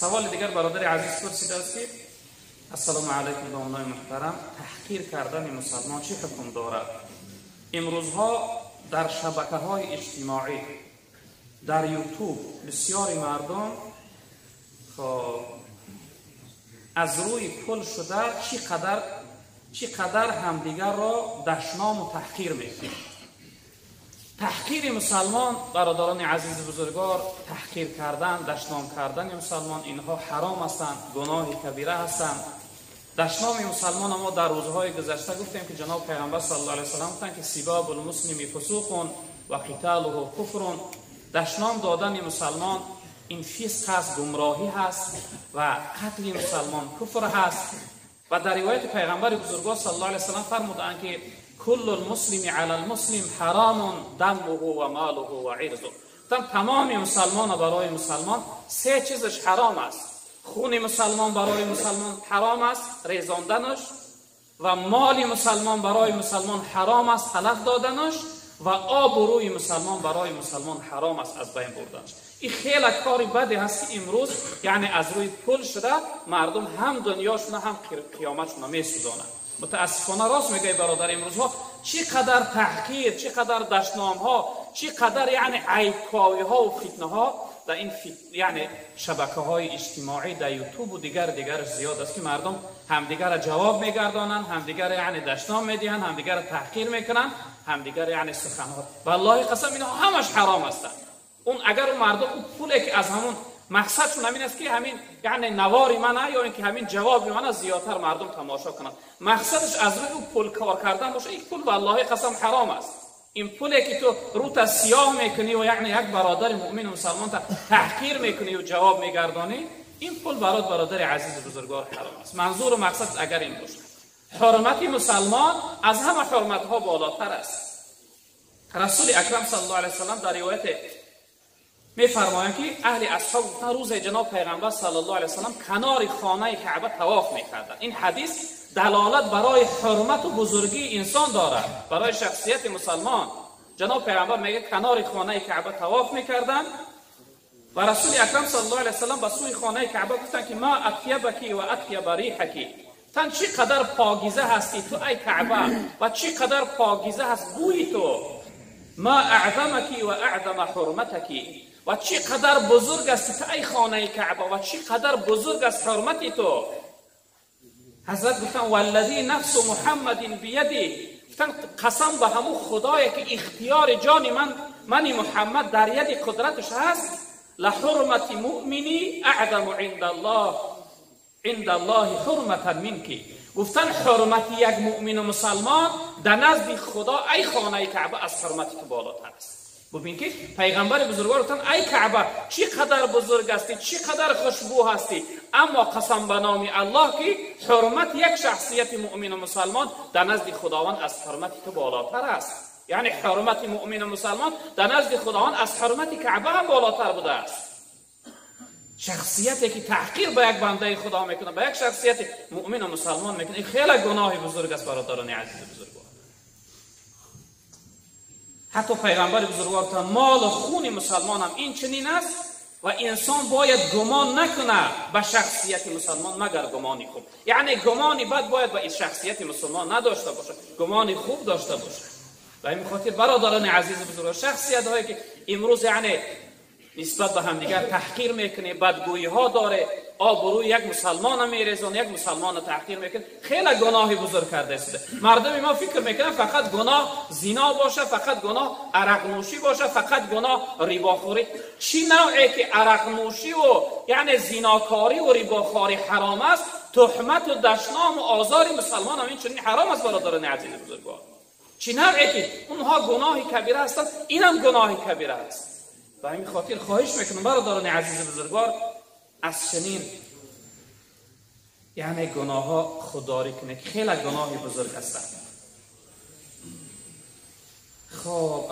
Саволи дигар бародари азиз пурсидааст, ки ассалому алайкум, домонои муҳтарам, таҳқир кардани мусалмон чӣ ҳукм дорад? Имрӯзҳо дар шабакаҳои иҷтимоӣ, дар Ютуб бисёри мардум аз рӯи пул шуда чӣ қадар ҳамдигарро дашному таҳқир мекунанд. Таҳқири мусалмон, бародарони азизи бузургвор, таҳқир кардан, дашном кардани мусалмон, инҳо ҳаром ҳастанд, гуноҳи кабира ҳастанд. Дашноми мусалмон мо дар рӯзҳои гузашта гуфтем, ки ҷаноб Пайғамбар саллаллоҳу алайҳи васаллам гуфтанд, ки сибабул муслими фусуқун ва қиталуҳу куфрун. Дашном додани мусалмон ин фисқ ҳаст, гумроҳӣ ҳаст ва қатли мусалмон куфр ҳаст. Ва дар ривояти Пайғамбари бузургвор саллаллоҳу алайҳи васаллам фармуданд, ки куллу лмуслими ала лмуслим ҳаромун даммуҳу ва молуҳу ва ирзуҳ. Гуфтанд, тамоми мусалмона барои мусалмон се чизаш ҳаром аст. Хуни мусалмон барои мусалмон ҳаром аст, резонданаш, ва моли мусалмон барои мусалмон ҳаром аст, талаф доданаш, ва обу рӯи мусалмон барои мусалмон ҳаром аст, аз байн бурданаш. Ин хеле кори баде ҳаст, ки имрӯз яъне аз рӯи пул шуда мардум ҳам дунёшуна, ҳам қиёматшуна месӯзонанд. Мутаассифона, рост мегӯяй бародар, имрӯзҳо чӣ қадар таҳқир, чӣ қадар дашномҳо, чӣ қадар яъне айбковиҳо фитнаҳо дар ин яъне шабакаҳои иҷтимоӣ, дар Ютубу дигар дигараш зиёд аст, ки мардум ҳамдигарро ҷавоб мегардонанд, ҳамдигарро яъне дашном медиҳанд, ҳамдигарро таҳқир мекунанд, ҳамдигар яъне суханҳо. Валлоҳи қасам, инҳо ҳамаш ҳаром ҳастанд. Он агар он мардум он пуле ки аз ҳамон мақсадшон ҳамин аст, ки ҳамин яъне навори мана ё ин ки ҳамин ҷавоби мана зиёдтар мардум тамошо кунанд, мақсадаш аз рӯи ӯ пул кор кардан боша, ин пул валлоҳи қасам ҳаром аст. Ин пуле ки ту рӯта сиёҳ мекунӣ ва яъне як бародари муъмину мусалмонта таҳқир мекунӣ ва ҷавоб мегардонӣ, ин пул барот, бародари азизу бузургвор, ҳаром аст. Манзуру мақсад агар ин бошад, ҳурмати мусалмон аз ҳама ҳурматҳо болотар аст. Расули акрам саллаллоҳу алайҳи васаллам дар ривояте мефармоянд, ки аҳли асҳоб гуфтанд, рӯзе ҷаноб Пайғамбар саллаллоҳу алайҳи васаллам канори хонаи Каъба тавоф мекарданд. Ин ҳадис далолат барои ҳурмату бузургии инсон дорад, барои шахсияти мусалмон. Ҷаноб Пайғамбар мегӯяд, канори хонаи Каъба тавоф мекарданд ва Расули акрам саллаллоҳу алайҳи васаллам ба сӯи хонаи Каъба гуфтанд, ки ма атябаки ва атяба риҳаки, тан чӣ қадар покиза ҳастӣ ту, ай Каъба, ва чӣ қадар покиза ҳаст бӯи ту. Ма аъзамаки ва аъзама ҳурматаки, ва чӣ қадар бузург ҳасти ту, ай хонаи Каъба, ва чӣ қадар бузург аст ҳурмати ту. Ҳазрат гуфтанд: валлази нафсу Муҳаммадин бияди, гуфтанд, қасам ба ҳамун Худое, ки ихтиёри ҷони ман, мани Муҳаммад, дар яди қудраташ ҳаст, лаҳурмати муъмини аъзаму инда Аллоҳи ҳурматан минки. Гуфтанд, ҳурмати як муъмину мусалмон дар назди Худо, ай хонаи Каъба, аз ҳурмати ту болотар аст. Бубин, ки Пайғамбари бузургвор гуфтанд: ай Каъба, чӣ қадар бузург ҳастӣ, чӣ қадар хушбӯ ҳастӣ, аммо қасам ба номи Аллоҳ, ки ҳурмати як шахсияти муъмину мусалмон дар назди Худованд аз ҳурмати ту болотар аст. Яъне ҳурмати муъмину мусалмон дар назди Худованд аз ҳурмати Каъба ҳам болотар будааст. Шахсияте ки таҳқир ба як бандаи Худо мекунад, ба як шахсияти муъмину мусалмон мекунад, ин хеле гуноҳи бузург аст, бародарони азизу бузургвор. Ҳатто Пайғамбари бузургвор, молу хуни мусалмонам ин чунин аст ва инсон бояд гумон накунад ба шахсияти мусалмон, магар гумони хуб. Яъне гумони бад бояд ба шахсияти мусулмон надошта бошад, гумони хуб дошта бошад. Ба ин хотир, бародарони азизу бузургвор, шахсиятҳое ки имрӯз яъне нисбат ба ҳамдигар таҳқир мекунӣ, бадгӯиҳо доре, обрӯи як мусалмона мерезон, як мусалмона таҳқир мекунӣ, хеле гуноҳи бузург карда истода. Мардуми мо фикр мекунанд, фақат гуноҳ зино боша, фақат гуноҳ арақнӯшӣ боша, фақат гуноҳ рибохӯрӣ. Чӣ навъе ки арақнӯшиву яъне зинокориву рибохорӣ ҳаром аст, туҳмату дашному озори мусалмонам ин чунин ҳаром аст, бародарони азизи бузургвор. Чӣ навъе ки онҳо гуноҳи кабира ҳастанд, инам гуноҳи кабира аст. Ба ҳамин хотир хоҳиш мекунам, бародарони азизи бузургвор, аз чунин яъне гуноҳҳо худдорӣ кунед, хеле гуноҳи бузург ҳастанд. Хоб.